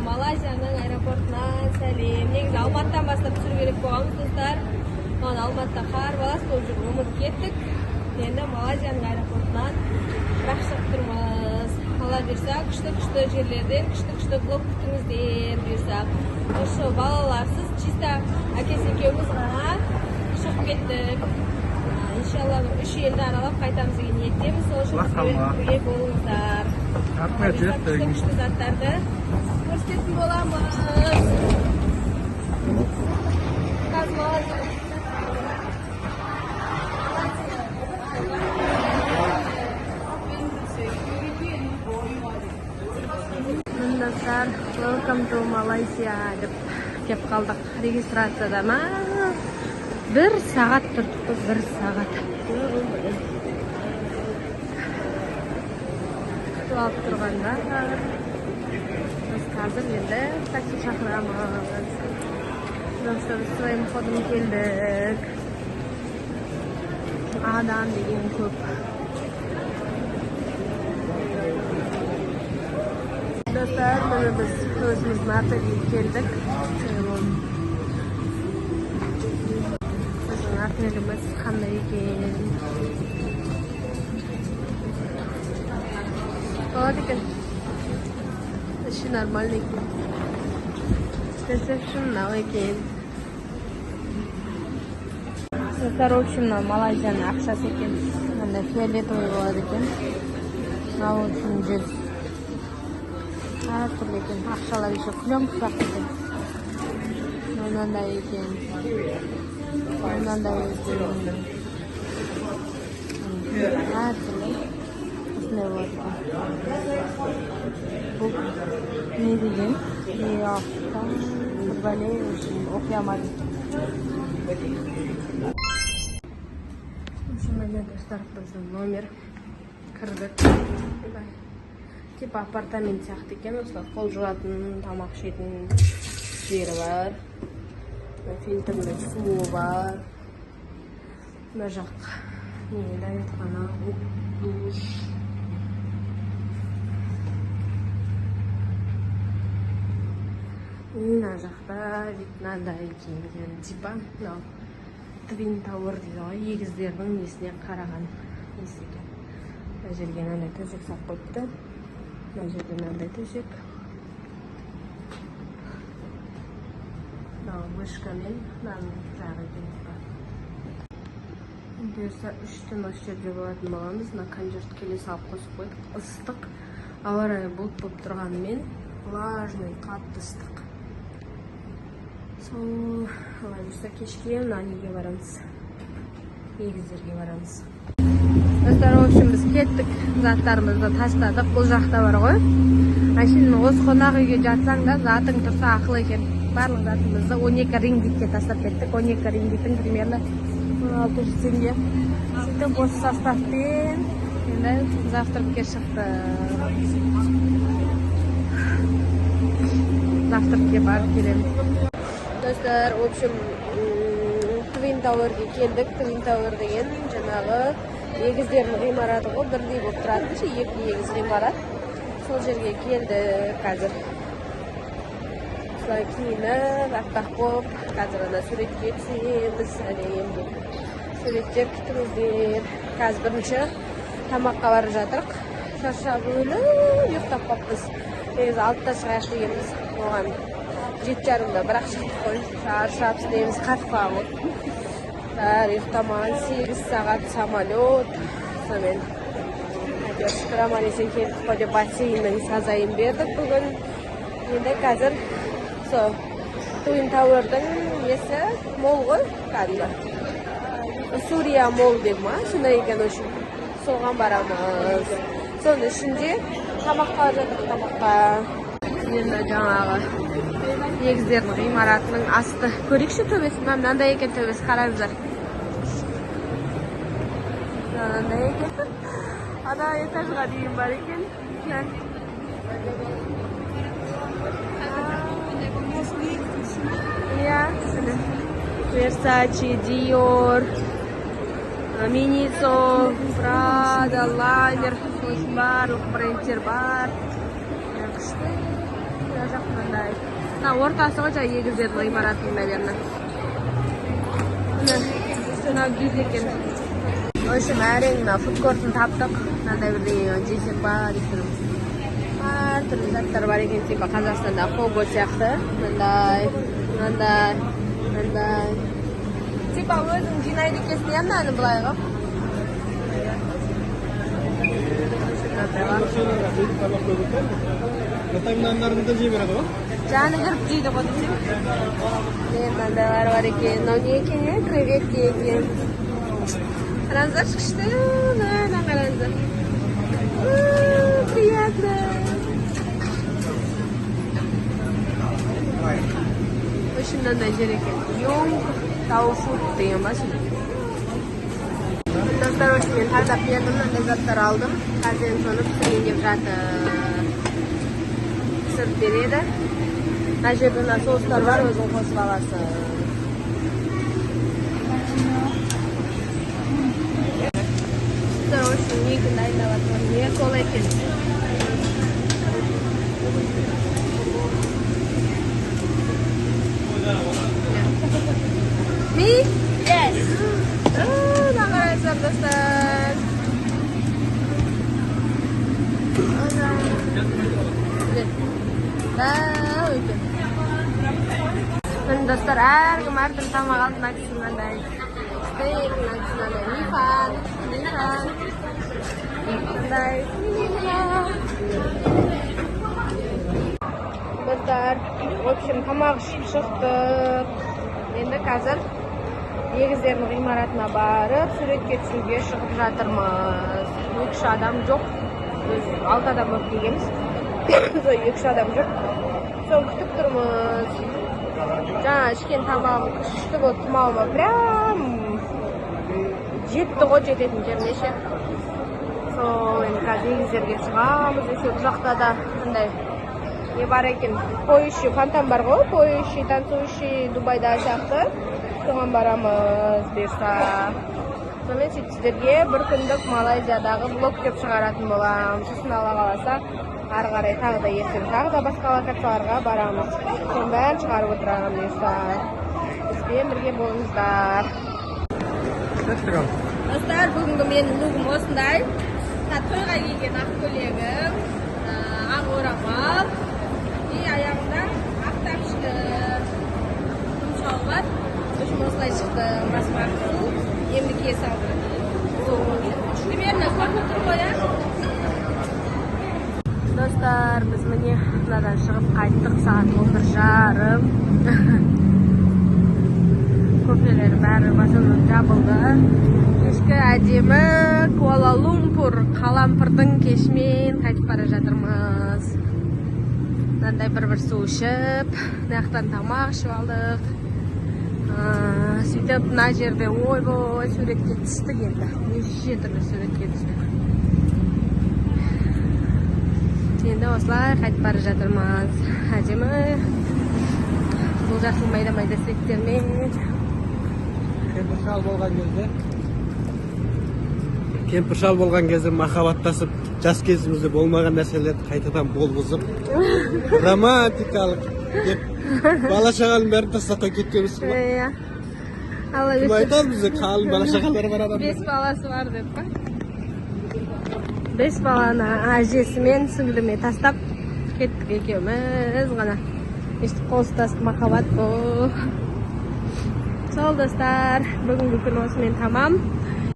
Малайзияның аэропортынан сәлем. Негізі Алматыдан бастап түсіру керек болғанбыз, достар. Маған Алматыда қарбалас болып жүр, ұмытып кеттік. Енді Малайзияның аэропортынан бірақ шығып тұрмыз. Алла бұйырса, күшті-күшті жерлерден күшті-күшті влог күтіңіздер бұйырса. Осы балаларсыз чисто әкесі екеуміз ғана шығып кеттік. Иншалла бір 3 елді аралап қайтамыз деген ниеттеміз. Сол үшін бізбен бірге болыңыздар. Рахмет, Күшті күшті заттарды көрсететін боламыз. Қазір Малайзия. Достар, welcome to Malaysia деп кеп қалдық. Регистрацияда ма? 1 сағат тұрдық қой, 1 сағат. Күтіп алып тұрғанда біз қазір енді такси шақырамыз. Потому что біз своим ходом келдік. Адам деген көп. Достар, міне біз өзіміздің отельге келдік. Біздің отеліміз қандай екен? Болады екен. Іші нормальный екен. Ресепшн мынау екен. Достар, в общем, мынау Малайзияның ақшасы екен. Мынандай фиолетовый болады екен. Мынау үшін 100. Әртүрлі екен. Ақшалар еще пленка сияқты екен. Мынандай екен. Мынандай екен. Әртүрлі. Осындай болады екен. Бұл не деген? Бір бәле, в общем, оқи алмадым. В общем, міне достар, біздің номер. Кірдік. Типа апартамент сияқты екен, осылай қол жуатын, тамақ ішетін жері бар. Фильтрлі суы бар. Мына жақ не, дәретхана, душ. Мына жақта вид мынандай екен, типа мынау Twin Tower дейді ғой, егіздердің несіне қараған несі екен. Мына жерге мынандай төсек салып қойыпты. Мына жерде мынандай төсек. Мынау вышкамен мынаның жағы екен типа. Бұйырса 3 түн осы жерде болатын боламыз. Мына кондёрді келе салып қосып қойдық. Ыстық. Ауа райы бұлт болып тұрғанымен влажный, қатты ыстық. Сол, Алла бұйырса кешке мына неге барамыз? Егіздерге барамыз. Достар, в общем, біз кеттік, заттарымызды тастадық. Бұл жақта бар ғой. Әшейін осы қонақ үйге жатсаң да затың тұрса ақыл екен. Барлық затымызды 12 рингитке тастап кеттік. 12 рингиттің примерно 1600 теңге. Сөйтіп осы составпен енді завтракке шықтық. Завтракке барып келеміз. Достар, в общем, Twin Tower'ге келдік. Twin Tower деген жаңағы егіздердің ғимараты ғой, бірдей болып тұратын ше, екі егіз ғимарат. Сол жерге келдік қазір. Осылай киініп, аппақ болып, қазір ана суретке түсеміз, әдемі. Суреттер күтіңіздер. Қазір бірінші тамаққа барып жатырық. Шаршап өліп ұйықтап қалыппыз. Негізі 6-да шығайық дегенбіз, оған 7:30-да бірақ шықтық қой. Шаршап сілеміз, қатып қалған ғой. Бәрі ұйықтамаған, 8 сағат самолет. Сонымен әйтеуір шүкір аман есен келдік қой деп бассейннің сазайын бердік бүгін. Енді қазір сол Twin Tower'дың несі мол ғой кәдімгі. Сурия мол деп ма? Сондай екен, в общем. Соған барамыз. Соның ішінде тамаққа жатырық, тамаққа. Енді жаңағы егіздердің ғимаратының асты. Көрейікші төбесін. Мынандай екен төбесі, қараңыздар. Мынандай екен. Ана этажға дейін бар екен. Иә, міне. Versace, Dior, Miniso, Prada, Liner, барлық брендтер бар. Күшті. Мына жақ мынандай. Мына ортасы ғой жаңа егіздердің ғимаратының, наверное. Міне, мынау гид екен. В общем, әрең мына фудкортын таптық. Мынандай бірдеңе жесек па деп тұрмыз. Әртүрлі заттар бар екен, типа Қазақстанда Хого сияқты. Мындай, мынандай, мындай. Типа өзің жинайды екенсің, иә, мынаны былай қылып. Мынандайлар. Наннарын да жей береді ғой. Жаны кіріп жейді ғой десең. Міне, мынандайлар бар екен. Мынау не екен, е? Креветки екен. Қараңыздаршы, күшті. Мына қараңыздар. Приятно. В общем, мынандай жер екен. Йонг Тауфуд деген ба сондай. Достар, в общем, мен таңдап бердім, мынандай заттар алдым. Қазір енді соны пісірейін деп жатыр. Пісіріп береді. Мына жерде мына соустар бар, өзің қосып аласың. Достар, в общем, не екен дайындап жатыр. Не кола екен. Me? Yes. Мына қараңыздар, достар. Дәу екен. Міне, достар, әркім әртүрлі тамақ алды. Мына кісі мынандай стейк, мына кісі мынандай мифан, мифан, мынандай. Достар, в общем, тамақ ішіп шықтық. Енді қазір егіздердің ғимаратына барып, суретке түсуге шығып жатырмыз. 2-3 адам жоқ. Біз 6 адам болып келгенбіз. Сол 2-3 адам жоқ. Соны күтіп тұрмыз. Жаңа ішкен тамағым күшті болды, тұмауыма прям жетті ғой, жететін жеріне ше. Сол енді қазір егіздерге шығамыз. Еще бұл жақта да қандай не бар екен, поющий фонтан бар ғой, поющий, танцующий Дубайда сияқты. Соған барамыз бұйырса. Сонымен сөйтіп сіздерге бір күндік Малайзиядағы влог деп шығаратын боламын. Сосын Алла қаласа, ары қарай тағы да ертең тағы да басқа локацияларға барамыз. Соның бәрін шығарып отырамын бұйырса. Бізбен бірге болыңыздар. Достар, бүгінгі менің лугым осындай. Тойға киген ақ көйлегім, ақ орамал, и аяғымда ақ тапочка, шалбар. В общем, осылай шықты. Басыма ақ су, емді кие салдым. Примерно көрініп тұр ғой, иә? Достар, біз міне мынадан шығып қайттық, сағат 11:30. Кофелер бәрі в основном жабылды. Кешкі әдемі Куала-Лумпур қалампырдың кешімен қайтып бара жатырмыз. Мынандай бір-бір су ішіп, мына жақтан тамақ ішіп алдық. Сөйтіп мына жерде ойбой суретке түстік енді. Неше түрлі суретке түстік. Енді осылай қайтып бара жатырмыз. Әдемі қызыл жасыл майда-майда суреттермен. Кемпір шал болған кезде махаббаттасып, жас кезімізде болмаған нәрселерді қайтадан болғызып, романтикалық деп бала шағаның бәрін тастап қойып кеткенбіз ғой. Иә. Алла Кім берсін. айтар бізде қалың бала шағалары бар адам. 5 баласы бар деп па? 5 баланы әжесімен сіңліме тастап кеттік екеуміз ғана. Өйстіп қол ұстасып махаббат бұл. Сол достар, бүгінгі күн осымен тамам.